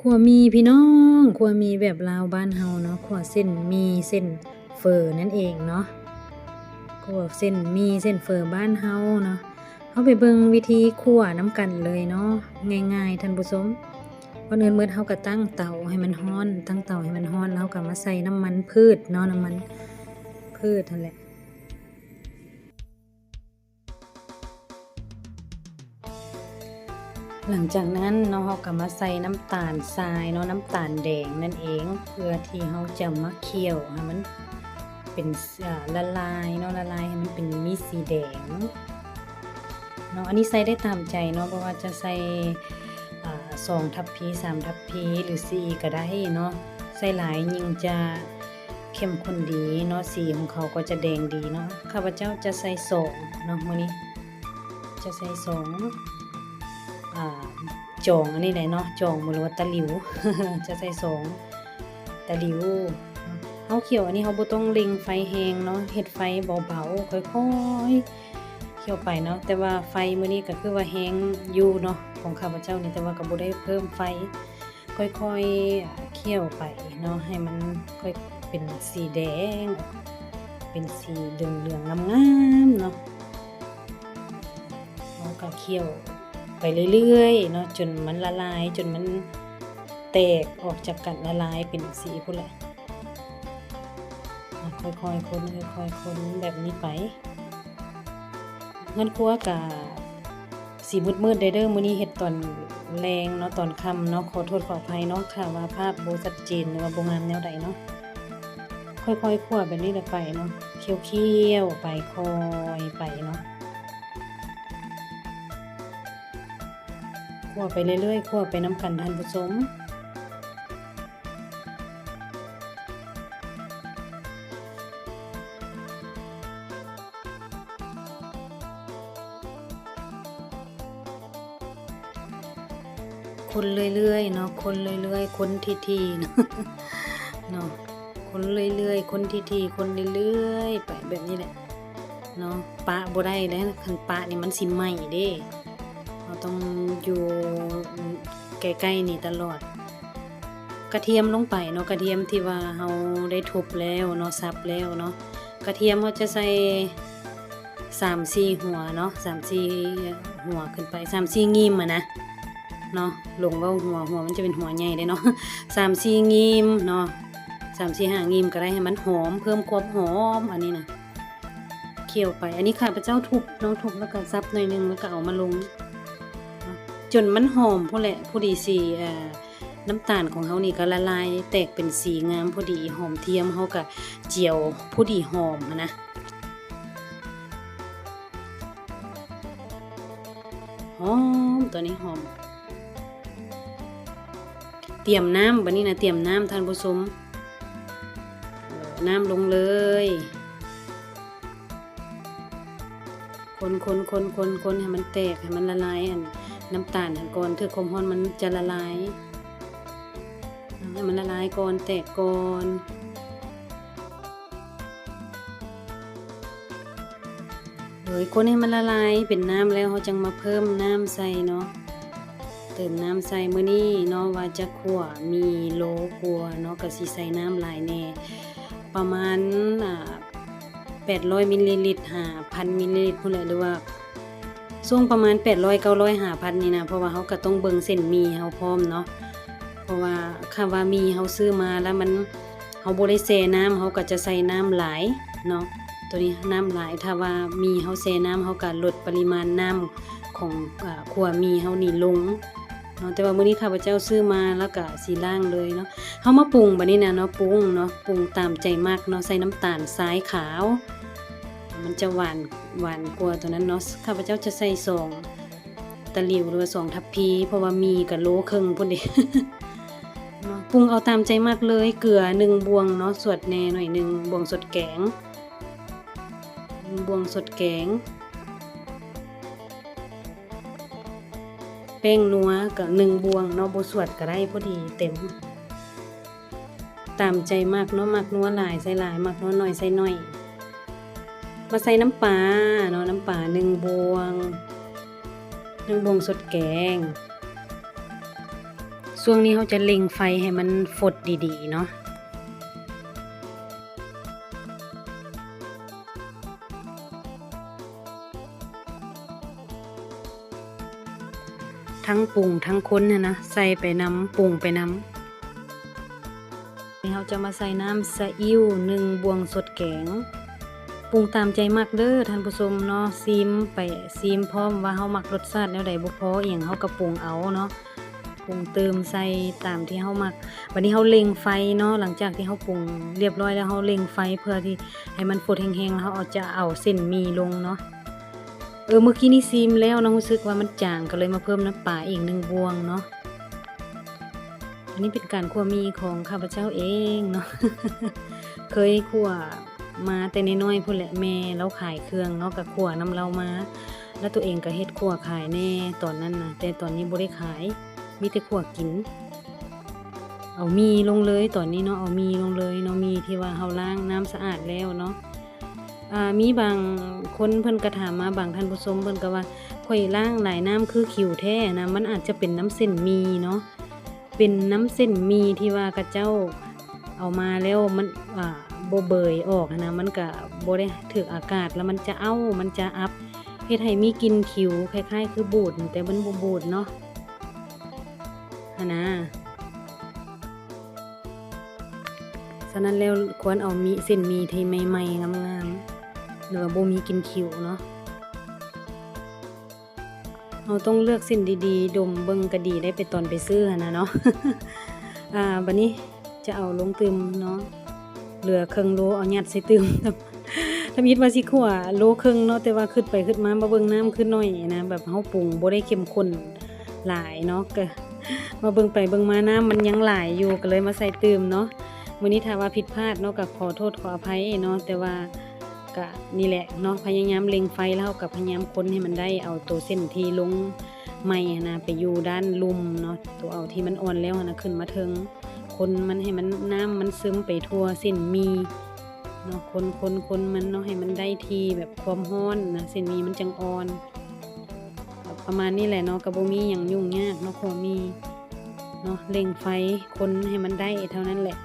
ຂົ້ວໝີ່ພີ່ນ້ອງ, ຂົ້ວໝີ່ແບບລາວບ້ານເຮົາເນາະ, ຂົ້ວເສັ້ນໝີ່ເສັ້ນເຝີນັ້ນເອງເນາະ, ຂົ້ວເສັ້ນໝີ່ເສັ້ນເຝີບ້ານເຮົາເນາະ. ເຮົາໄປເບິ່ງວິທີຂົ້ວນຳກັນເລີຍເນາະ, ງ່າຍໆທ່ານຜູ້ຊົມ. ກ່ອນອື່ນໝົດເຮົາກໍຕັ້ງເຕົາໃຫ້ມັນຮ້ອນ, ຕັ້ງເຕົາໃຫ້ມັນຮ້ອນ ແລ້ວເຮົາກໍມາໃສ່ນ້ຳມັນພືດເນາະ, ນ້ຳມັນພືດຫັ້ນແຫຼະ. ຫຼັງຈາກນັ້ນເນາະ ເຮົາກໍມາໃສ່ນ້ຳຕານຊາຍເນາະ, ນ້ຳຕານແດງນັ້ນເອງ, ເພື່ອທີ່ເຮົາຈະມາຂ້ຽວໃຫ້ມັນເປັນ ເອີ ລະລາຍເນາະ, ລະລາຍໃຫ້ມັນເປັນມີສີແດງເນາະ. ອັນນີ້ໃສ່ໄດ້ຕາມໃຈເນາະ, ບໍ່ວ່າຈະໃສ່ ອາ ສອງທັບພີ ສາມທັບພີ ຫຼື ສີ່ກໍໄດ້ເນາະ. ໃສ່ຫຼາຍຍິ່ງຈະເຂັ້ມຂຸ້ນດີເນາະ, ສີຂອງເຂົາກໍຈະແດງດີເນາະ. ຂ້າພະເຈົ້າຈະໃສ່ສອງເນາະ, ມື້ນີ້ຈະໃສ່ສອງ ອາ ຈອງອັນນີ້ແຫຼະເນາະ, ຈອງ ຫຼືວ່າຕະຫຼິວ ຈະໃສ່ສອງຕະຫຼິວ. ເຮົາຂ້ຽວອັນນີ້ເຮົາບໍ່ຕ້ອງເລັ່ງໄຟແຮງເນາະ, ເຮັດໄຟເບົາໆ ຄ່ອຍໆ ຂ້ຽວໄປເນາະ, ແຕ່ວ່າໄຟມື້ນີ້ກໍຄືວ່າແຮງຢູ່ເນາະ ຂອງຂ້າພະເຈົ້ານີ້, ແຕ່ວ່າກໍບໍ່ໄດ້ເພີ່ມໄຟ, ຄ່ອຍໆຂ້ຽວໄປເນາະ ໃຫ້ມັນຄ່ອຍເປັນສີແດງ ເປັນສີເຫຼືອງໆງາມໆເນາະ. ເຮົາກໍຂ້ຽວໄປເລື້ອຍໆເນາະ ຈົນມັນລະລາຍ ຈົນມັນແຕກອອກຈາກກັນ ລະລາຍເປັນສີພຸ້ນແຫຼະ. ອາ ຄ່ອຍໆຄົນ ຄ່ອຍໆຄົນແບບນີ້ໄປ. ເຮືອນຄົວກະຊິມືດໆແດ່ເດີ, ມື້ນີ້ເຮັດຕອນແລງເນາະ ຕອນຄ່ຳເນາະ, ຂໍໂທດຂໍອະໄພເນາະ ຖ້າວ່າພາບບໍ່ຊັດເຈນ ຫຼືວ່າບໍ່ງາມແນວໃດເນາະ. ຄ່ອຍໆຂົ້ວແບບນີ້ແຫຼະໄປເນາະ, ຂ້ຽວໆໄປ ຄ່ອຍໄປເນາະ, ຂົ້ວໄປເລື້ອຍໆ ຂົ້ວໄປນຳກັນທ່ານຜູ້ຊົມ. ຄົນເລື້ອຍໆເນາະ, ຄົນເລື້ອຍໆ ຄົນຖີ່ໆເນາະ, ເນາະ, ຄົນເລື້ອຍໆ ຄົນຖີ່ໆ ຄົນເລື້ອຍໆໄປແບບນີ້ແຫຼະເນາະ. ປະບໍ່ໄດ້ເດ້, ຄັນປະນີ້ມັນຊິໄໝ້ເດ້. ເຮົາຕ້ອງຢູ່ໃກ້ໆນີ້ຕະຫຼອດ. ກະທຽມລົງໄປເນາະ, ກະທຽມທີ່ວ່າເຮົາໄດ້ທຸບແລ້ວເນາະ, ສັບແລ້ວເນາະ. ກະທຽມເຮົາຈະໃສ່ສາມສີ່ຫົວເນາະ, ສາມສີ່ຫົວຂຶ້ນໄປ, ສາມສີ່ງິ້ມຫັ້ນນະເນາະ. ຫຼົງເວົ້າຫົວ, ຫົວມັນຈະເປັນຫົວໃຫຍ່ເດ້ເນາະ. ສາມສີ່ງິ້ມເນາະ, ສາມສີ່ຫ້າງິ້ມກໍໄດ້, ໃຫ້ມັນຫອມ, ເພີ່ມຄວາມຫອມອັນນີ້ນະ. ຂ້ຽວໄປ. ອັນນີ້ຂ້າພະເຈົ້າທຸບເນາະ, ທຸບແລ້ວກໍສັບໜ້ອຍໜຶ່ງ ແລ້ວກໍເອົາມາລົງເນາະ ຈົນມັນຫອມພຸ້ນແຫຼະ. ພໍດີຊິ ເອີ ນ້ຳຕານຂອງເຮົານີ້ກໍລະລາຍແຕກເປັນສີງາມພໍດີ, ຫອມທຽມເຮົາກໍຈຽວພໍດີຫອມຫັ້ນນະ. ຫອມ, ຕອນນີ້ຫອມ. ຕຽມນ້ຳ, ບັດນີ້ນະ ຕຽມນ້ຳທ່ານຜູ້ຊົມ. ເອີ ນ້ຳລົງເລີຍ. ຄົນໆໆໆ ໃຫ້ມັນແຕກ, ໃຫ້ມັນລະລາຍ ອັນນ້ຳຕານຫັ້ນກ່ອນ, ຖືກຄວາມຮ້ອນມັນຈະລະລາຍ. ໃຫ້ມັນລະລາຍກ່ອນ, ແຕກກ່ອນ. ໂດຍຄົນໃຫ້ມັນລະລາຍເປັນນ້ຳແລ້ວ ເຮົາຈັ່ງມາເພີ່ມນ້ຳໃສ່ເນາະ, ເຕີມນ້ຳໃສ່. ມື້ນີ້ເນາະ ວ່າຈະຂົ້ວໝີ່ໂລກວ່າເນາະ ກໍຊິໃສ່ນ້ຳຫຼາຍແດ່ ປະມານ ອາ ແປດຮ້ອຍມິນລີລິດ ຫາພັນມິນລີລິດພຸ້ນແຫຼະ ຫຼືວ່າຊ່ວງປະມານແປດຮ້ອຍ ເກົ້າຮ້ອຍ ຫ້າພັນນີ້ນະ. ເພາະວ່າເຮົາກໍຕ້ອງເບິ່ງເສັ້ນໝີ່ເຮົາພ້ອມເນາະ, ເພາະວ່າຖ້າວ່າໝີ່ເຮົາຊື້ມາແລ້ວມັນ ເຮົາບໍ່ໄດ້ແຊ່ນ້ຳ ເຮົາກໍຈະໃສ່ນ້ຳຫຼາຍເນາະ. ໂຕນີ້ນ້ຳຫຼາຍ, ຖ້າວ່າໝີ່ເຮົາແຊ່ນ້ຳ ເຮົາກໍລົດປະລິມານນ້ຳຂອງ ອາ ຂົ້ວໝີ່ເຮົານີ້ລົງເນາະ. ແຕ່ວ່າມື້ນີ້ຂ້າພະເຈົ້າຊື້ມາແລ້ວກໍຊິລ້າງເລີຍເນາະ. ເຮົາມາປຸງບັດນີ້ນະເນາະ, ປຸງເນາະ, ປຸງຕາມໃຈມັກເນາະ, ໃສ່ນ້ຳຕານຊາຍຂາວ ມັນຈະຫວານ ຫວານກວ່າໂຕນັ້ນເນາະ. ຂ້າພະເຈົ້າຈະໃສ່ສອງ ຕະຫຼິວ ຫຼືວ່າສອງທັບພີ ເພາະວ່າໝີ່ກະໂລເຄິ່ງພຸ້ນເດ. ເນາະ ປຸງເອົາຕາມໃຈມັກເລີຍ. ເກືອໜຶ່ງບ່ວງເນາະ, ສວດແດ່ໜ້ອຍໜຶ່ງ, ບ່ວງສວດແກງ ບ່ວງສວດແກງ. ແປ້ງນົວກະໜຶ່ງບ່ວງເນາະ, ບໍ່ສວດກະໄດ້ ພໍດີເຕັມ. ຕາມໃຈມັກເນາະ, ມັກນົວຫຼາຍໃສ່ຫຼາຍ, ມັກນົວໜ້ອຍໃສ່ໜ້ອຍ. ມາໃສ່ນ້ຳປາເນາະ, ນ້ຳປາໜຶ່ງບ່ວງ, ໜຶ່ງບ່ວງສົດແກງ. ຊ່ວງນີ້ເຮົາຈະເລັ່ງໄຟໃຫ້ມັນຟົດດີໆເນາະ. ທັງປຸງທັງຄົນຫັ້ນນະ ໃສ່ໄປນຳ ປຸງໄປນຳ. ນີ້ເຮົາຈະມາໃສ່ນ້ຳສະອິ້ວໜຶ່ງບ່ວງສົດແກງ. ປຸງຕາມໃຈມັກເດີທ່ານຜູ້ຊົມເນາະ, ຊີມໄປ ຊີມພ້ອມວ່າເຮົາມັກລົດຊາດແນວໃດ ບໍ່ພໍອີ່ຫຍັງເຮົາກໍປຸງເອົາເນາະ. ປຸງເຕີມໃສ່ຕາມທີ່ເຮົາມັກ. ບັດນີ້ເຮົາເລັ່ງໄຟເນາະ, ຫຼັງຈາກທີ່ເຮົາປຸງລຽບຮ້ອຍແລ້ວ ເຮົາເລັ່ງໄຟເພື່ອທີ່ໃຫ້ມັນຟົດແຮງໆ ແລ້ວເຮົາເອົາ ຈະເອົາເສັ້ນໝີ່ລົງເນາະ. ເອີ ມື້ກີ້ນີ້ຊີມແລ້ວເນາະ, ຮູ້ສຶກວ່າມັນຈາງ ກໍເລີຍມາເພີ່ມນ້ຳປາອີກໜຶ່ງບ່ວງເນາະ. ອັນນີ້ເປັນການຂົ້ວໝີ່ຂອງຂ້າພະເຈົ້າເອງເນາະ. ເຄີຍຂົ້ວມາແຕ່ນ້ອຍໆພຸ້ນແຫຼະ, ແມ່ລາວຂາຍເຄື່ອງເນາະ, ກໍຂົ້ວນຳລາວມາ, ແລ້ວຕົວເອງກໍເຮັດຂົ້ວຂາຍແດ່ຕອນນັ້ນນະ, ແຕ່ຕອນນີ້ບໍ່ໄດ້ຂາຍ, ມີແຕ່ຂົ້ວກິນ. ເອົາໝີ່ລົງເລີຍຕອນນີ້ເນາະ, ເອົາໝີ່ລົງເລີຍເນາະ, ໝີ່ທີ່ວ່າເຮົາລ້າງນ້ຳສະອາດແລ້ວເນາະ. ອ່າ ມີບາງຄົນເພິ່ນກໍຖາມມາ, ບາງທ່ານຜູ້ຊົມເພິ່ນກໍວ່າ ຂ້ອຍລ້າງຫຼາຍນ້ຳຄືຂິວແທ້ນະ, ມັນອາດຈະເປັນນ້ຳເສັ້ນໝີ່ເນາະ, ເປັນນ້ຳເສັ້ນໝີ່ທີ່ວ່າເຂົາເຈົ້າເອົາມາແລ້ວມັນ ອ່າ ບໍ່ເບີຍອອກຫັ້ນນະ, ມັນກະບໍ່ໄດ້ຖືກອາກາດ ແລ້ວມັນຈະເອົ້າ ມັນຈະອັບ ເຮັດໃຫ້ມີກິ່ນຂິວ ຄ້າຍໆຄືບູດ ແຕ່ມັນບໍ່ບູດເນາະ ຫັ້ນນະ. ສະນັ້ນແລ້ວຄວນເອົາໝີ່ ເສັ້ນໝີ່ທີ່ໃໝ່ໆງາມໆ ຫຼືວ່າບໍ່ມີກິ່ນຂິວເນາະ. ເຮົາຕ້ອງເລືອກເສັ້ນດີໆ ດົມເບິ່ງກະດີໄດ້ ໄປຕອນໄປຊື້ຫັ້ນນະເນາະ. ອ່າ ບາດນີ້ຈະເອົາລົງຕື່ມເນາະ, ເຫຼືອເຄິ່ງໂລ ເອົາຍັດໃສ່ຕື່ມ. ທຳອິດວ່າຊິຂົ້ວໂລເຄິ່ງເນາະ, ແຕ່ວ່າຄິດໄປຄິດມາ ມາເບິ່ງນ້ຳຄືໜ້ອຍນະ, ແບບເຮົາປຸງບໍ່ໄດ້ເຂັ້ມຂຸ້ນຫຼາຍເນາະ, ກໍ ມາເບິ່ງໄປເບິ່ງມານ້ຳມັນຍັງຫຼາຍຢູ່ ກໍເລີຍມາໃສ່ຕື່ມເນາະ. ມື້ນີ້ຖ້າວ່າຜິດພາດເນາະ ກໍຂໍໂທດຂໍອະໄພເນາະ, ແຕ່ວ່າກະນີ້ແຫຼະເນາະ ພະຍາຍາມເລັ່ງໄຟ ແລ້ວເຮົາກໍພະຍາຍາມຄົນໃຫ້ມັນໄດ້ ເອົາໂຕເສັ້ນທີ່ລົງໃໝ່ຫັ້ນນະ ໄປຢູ່ດ້ານລຸ່ມເນາະ, ໂຕເອົາທີ່ມັນອ່ອນແລ້ວຫັ້ນນະ ຂຶ້ນມາເທິງ, ຄົນມັນໃຫ້ມັນ ນ້ຳມັນຊຶມໄປທົ່ວເສັ້ນໝີ່ເນາະ, ຄົນໆໆມັນເນາະ ໃຫ້ມັນໄດ້ທີ່ແບບຄວາມຮ້ອນນະ ເສັ້ນໝີ່ມັນຈັ່ງອ່ອນ. ປະມານນີ້ແຫຼະເນາະ, ກໍບໍ່ມີຫຍັງຫຍຸ້ງຍາກເນາະ, ຂົ້ວໝີ່ເນາະ ເລັ່ງໄຟຄົນໃຫ້ມັນໄດ້ເທົ່ານັ້ນແຫຼະ.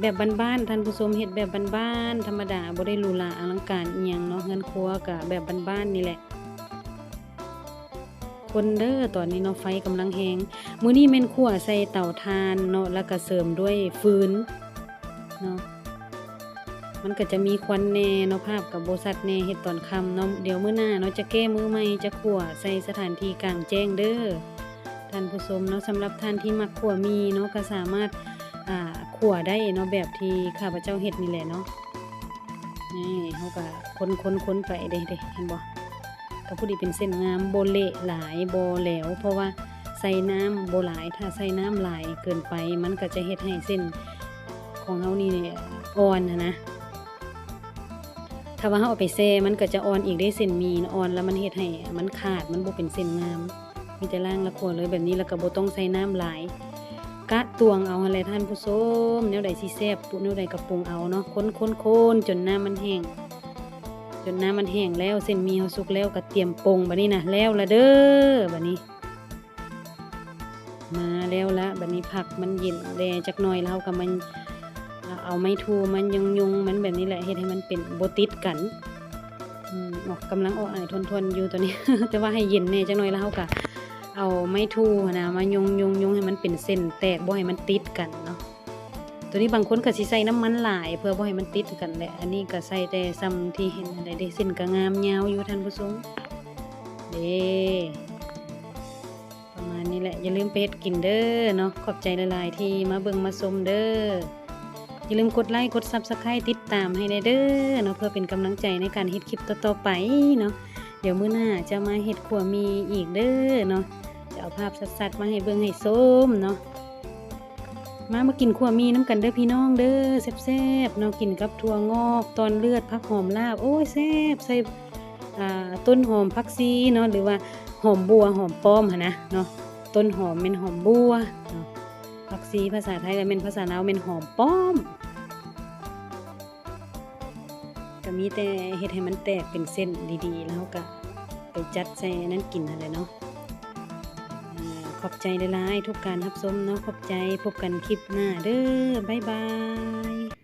ແບບບ້ານໆ ທ່ານຜູ້ຊົມ, ເຮັດແບບບ້ານໆ ທຳມະດາ, ບໍ່ໄດ້ຫຼູຫຼາອະລັງການອີ່ຫຍັງເນາະ, ເຮືອນຄົວກໍແບບບ້ານໆນີ້ແຫຼະ. ຄົນເດີ ຕອນນີ້ເນາະ ໄຟກຳລັງແຮງ. ມື້ນີ້ແມ່ນຂົ້ວໃສ່ເຕົາຖ່ານເນາະ, ແລ້ວກໍເສີມດ້ວຍຟືນເນາະ. ມັນກໍຈະມີຄວັນແດ່ເນາະ, ພາບກໍບໍ່ຊັດແດ່ ເຮັດຕອນຄ່ຳເນາະ. ດຽວມື້ໜ້າເນາະ ຈະແກ້ມື້ໃໝ່ ຈະຂົ້ວໃສ່ສະຖານທີ່ກາງແຈ້ງເດີທ່ານຜູ້ຊົມເນາະ. ສຳລັບທ່ານທີ່ມັກຂົ້ວໝີ່ເນາະ ກໍສາມາດ ອ່າ ຂົ້ວໄດ້ເນາະ, ແບບທີ່ຂ້າພະເຈົ້າເຮັດນີ້ແຫຼະເນາະ. ນີ້ເຮົາກໍຄົນໆໆໄປເດ້ ເດ້ ເຫັນບໍ່? ກໍພໍດີເປັນເສັ້ນງາມ, ບໍ່ເລະຫຼາຍ ບໍ່ແຫຼວ, ເພາະວ່າໃສ່ນ້ຳບໍ່ຫຼາຍ. ຖ້າໃສ່ນ້ຳຫຼາຍເກີນໄປ ມັນກໍຈະເຮັດໃຫ້ເສັ້ນຂອງເຮົານີ້ອ່ອນຫັ້ນນະ. ຖ້າວ່າເຮົາເອົາໄປແຊ່ ມັນກໍຈະອ່ອນອີກເດ້, ເສັ້ນໝີ່ອ່ອນແລ້ວມັນເຮັດໃຫ້ມັນຂາດ, ມັນບໍ່ເປັນເສັ້ນງາມ. ມີແຕ່ລ້າງແລ້ວຂົ້ວເລີຍແບບນີ້, ແລ້ວກໍບໍ່ຕ້ອງໃສ່ນ້ຳຫຼາຍ. ກະຕວງເອົາຫັ້ນແຫຼະທ່ານຜູ້ຊົມ, ແນວໃດຊິແຊບ ແນວໃດກໍປຸງເອົາເນາະ. ຄົນໆໆຈົນນ້ຳມັນແຫ້ງ, ຈົນນ້ຳມັນແຫ້ງແລ້ວ, ເສັ້ນໝີ່ເຮົາສຸກແລ້ວ, ກໍຕຽມປົງ. ບາດນີ້ນະ ແລ້ວລະເດີ ບາດນີ້. ມາແລ້ວລະ, ບາດນີ້ພັກມັນເຢັນແດ່ຈັກໜ່ອຍ ແລ້ວເຮົາກໍມາ ເອົາໄມ້ຖູມາຍົງໆມັນແບບນີ້ແຫຼະ, ເຮັດໃຫ້ມັນເປັນ ບໍ່ຕິດກັນ. ອືມ ອອກ ກຳລັງອອກອາຍທົນໆຢູ່ຕອນນີ້ ແຕ່ວ່າໃຫ້ເຢັນແດ່ຈັກໜ່ອຍ ແລ້ວເຮົາກໍເອົາໄມ້ຖູຫັ້ນນະ ມາຍົງໆໆໃຫ້ມັນເປັນເສັ້ນແຕກ, ບໍ່ໃຫ້ມັນຕິດກັນເນາະ. ໂຕນີ້ບາງຄົນກໍຊິໃສ່ນ້ຳມັນຫຼາຍ ເພື່ອບໍ່ໃຫ້ມັນຕິດກັນແຫຼະ. ອັນນີ້ກໍໃສ່ແຕ່ສ່ຳທີ່ເຫັນຫັ້ນແຫຼະເດ້, ເສັ້ນກໍງາມຍາວຢູ່ທ່ານຜູ້ຊົມເດ້. ປະມານນີ້ແຫຼະ, ຢ່າລືມໄປເຮັດກິນເດີເນາະ. ຂອບໃຈຫຼາຍໆທີ່ມາເບິ່ງມາຊົມເດີ. ຢ່າລືມກົດໄລກ໌ ກົດ Subscribe ຕິດຕາມໃຫ້ແດ່ເດີເນາະ, ເພື່ອເປັນກຳລັງໃຈໃນການເຮັດຄລິບຕໍ່ໆໄປເນາະ. ດຽວມື້ໜ້າຈະມາເຮັດຂົ້ວໝີ່ອີກເດີເນາະ, ຈະເອົາພາບຊັດໆມາໃຫ້ເບິ່ງໃຫ້ຊົມເນາະ. ມາ ມາກິນຂົ້ວໝີ່ນຳກັນເດີພີ່ນ້ອງເດີ, ແຊບໆເນາະ. ກິນກັບຖົ່ວງອກ ຕ່ອນເລືອດ ຜັກຫອມລາບ, ໂອ້ຍ ແຊບ. ໃສ່ ອ່າ ຕົ້ນຫອມ ຜັກຊີເນາະ ຫຼືວ່າຫອມບົ່ວ ຫອມປ້ອມຫັ້ນນະເນາະ. ຕົ້ນຫອມແມ່ນຫອມບົ່ວເນາະ, ຜັກຊີພາສາໄທ ແລ້ວແມ່ນ ພາສາລາວແມ່ນຫອມປ້ອມ. ກໍມີແຕ່ເຮັດໃຫ້ມັນແຕກເປັນເສັ້ນດີໆ ແລ້ວເຮົາກໍໄປຈັດໃສ່ອັນນັ້ນກິນຫັ້ນແຫຼະເນາະ. ອ່າ ຂອບໃຈຫຼາຍໆ ທຸກການຮັບຊົມເນາະ. ຂອບໃຈ. ພົບກັນຄລິບໜ້າເດີ້. ບາຍບາຍ.